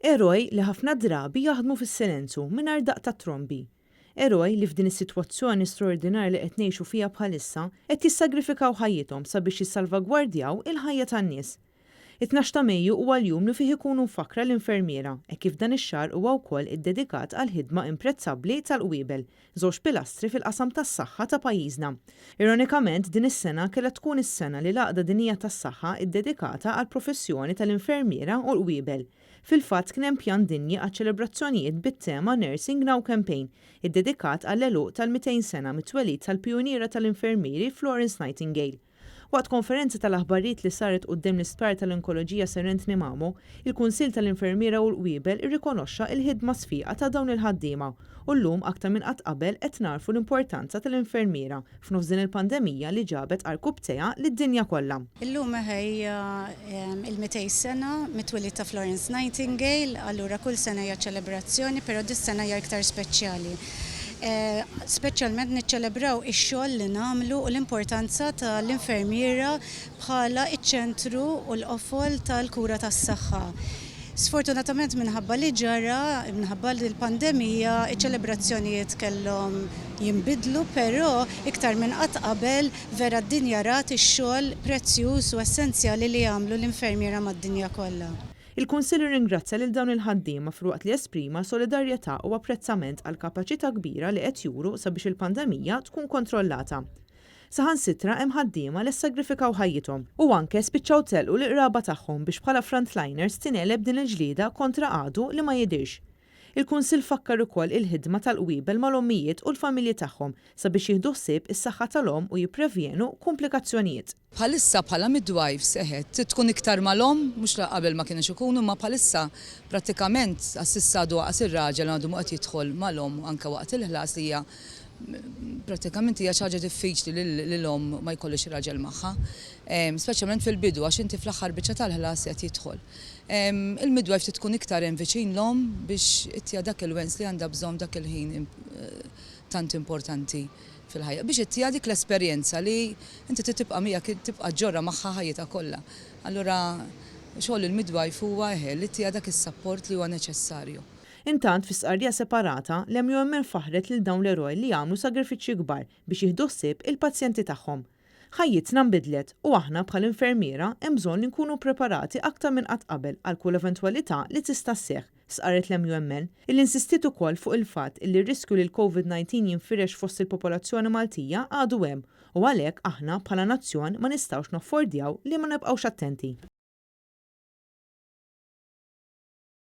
Eroj li ħafna drabi jaħdmu fis-silenzu mingħajr daqq ta' trombi. Eroj li f'din is-sitwazzjoni straordinarja li qed ngħixu fiha bħalissa qed jissagrifikaw ħajjithom sabiex jissalvagwardjaw il-ħajja tan-nies. It-tnax ta' Mejju huwa l-jum li fih ikunu mfakkra l-infermiera, hekk kif dan ix-xahar huwa wkoll iddedikat għall-ħidma imprezzabbli tal-qwiebel, żewġ pilastri fil-qasam tas-saħħa ta' pajjiżna. Ironikament, din is-sena kellha tkun is-sena li l-Għaqda Dinjija tas-Saħħa ddedikata għall-professjoni tal-infermiera u l-qwiebel. Fil-fatt kien hemm pjan dinji għaċ-ċelebrazzjonijiet bit-tema Nursing Now Campaign, iddedikat għall-għeluq tal-200 sena mit-twelid tal-pijuniera tal-infermieri Florence Nightingale. Waqt konferenza tal-aħbarijiet li saret quddiem l-Isptar tal-Onkoloġija Sir Anthony Mamo, il-Kunsill tal-Infermiera u l-Qwiebel irrikonoxxa il-ħidma sfiqa ta' dawn il-ħaddiema u llum aktar minn qatt qabel qed nagħrfu l-importanza tal-infermiera f'nofs din il-pandemija li ġabet għarkupptejha lid-dinja kollha. Illum eħe hija il-200 sena mit-twelid ta' Florence Nightingale, allura kull sena hija ċelebrazzjoni, però dis-sena hija iktar speċjali. Speċjalment niċċelebraw ix-xogħol li nagħmlu u l-importanza tal-infermiera bħala ċ-ċentru u l-qofol tal-kura tas-saħħa. Sfortunatament minħabba li ġara, minħabba l-pandemija, iċ-ċelebrazzjonijiet kellhom jinbidlu, però iktar minn qatt qabel vera d-dinja rat ix-xogħol prezzjuż u essenzjali li jagħmlu l-infermiera mad-dinja kollha. Il-Kunsill irringrazzja lil dawn il-ħaddiema filwaqt li esprima solidarjetà u apprezzament għall-kapaċità kbira li qed juru sabiex il-pandemija tkun kontrollata. Saħansitra hemm ħaddiema li ssagrifikaw ħajjithom u anke spiċċaw telqu lill-qraba tagħhom biex bħala frontliners tingħeleb din il-ġlieda kontra għadu li ma jidhirx. Il-Kunsill fakkar ukoll il-ħidma tal-qwiebel mal-ommijiet u l-familji tagħhom sabiex jieħdu ħsieb is-saħħa tal-omm u jipprevjenu kumplikazzjonijiet. Bħalissa bħala midwives, eħe, trid tkun iktar mal-omm, mhux li qabel ma kinux ikunu, imma bħalissa prattikament għax s'issa għadu aqas ir-raġel għadu mhu qed jidħol mal-omm anke waqt il-ħlas li hija prattikament hija xi ħaġa diffiċli li l-omm ma jkollhiex raġel magħha. Speċjalment fil-bidu għax inti fl-aħħar biċċa tal-ħlas qed jidħol. Il-midwife trid tkun iktar hemm viċin l-omm biex ittiha dak il-wens li għandha bżonn f'dak il-ħin tant importanti fil-ħajja. Biex ittiha dik l-esperjenza li inti trid tibqa' miegħek, tibqa' ġġorrha magħha ħajjitha kollha. Allura xogħol il-midwife huwa eħe li ttiha dak is-sapport li huwa neċessarju. Intant, fi stqarrija separata, l-MUMN faħħret lil dawn l-eroj li għamlu sagrifiċċji kbar biex jieħdu ħsieb il-pazjenti tagħhom. Ħajjitna nbidlet u aħna bħala infermiera hemm bżonn li nkunu ppreparati aktar minn qatt qabel għal kull eventwalità li tista' sseħħ, stqarret l-MUMN, illi insistiet ukoll fuq il-fatt illi r-riskju li l-Covid 19 jinfirex fost il-popolazzjoni Maltija għadu hemm u għalhekk aħna bħala nazzjon ma nistgħux naffordjaw li ma nibqgħux attenti.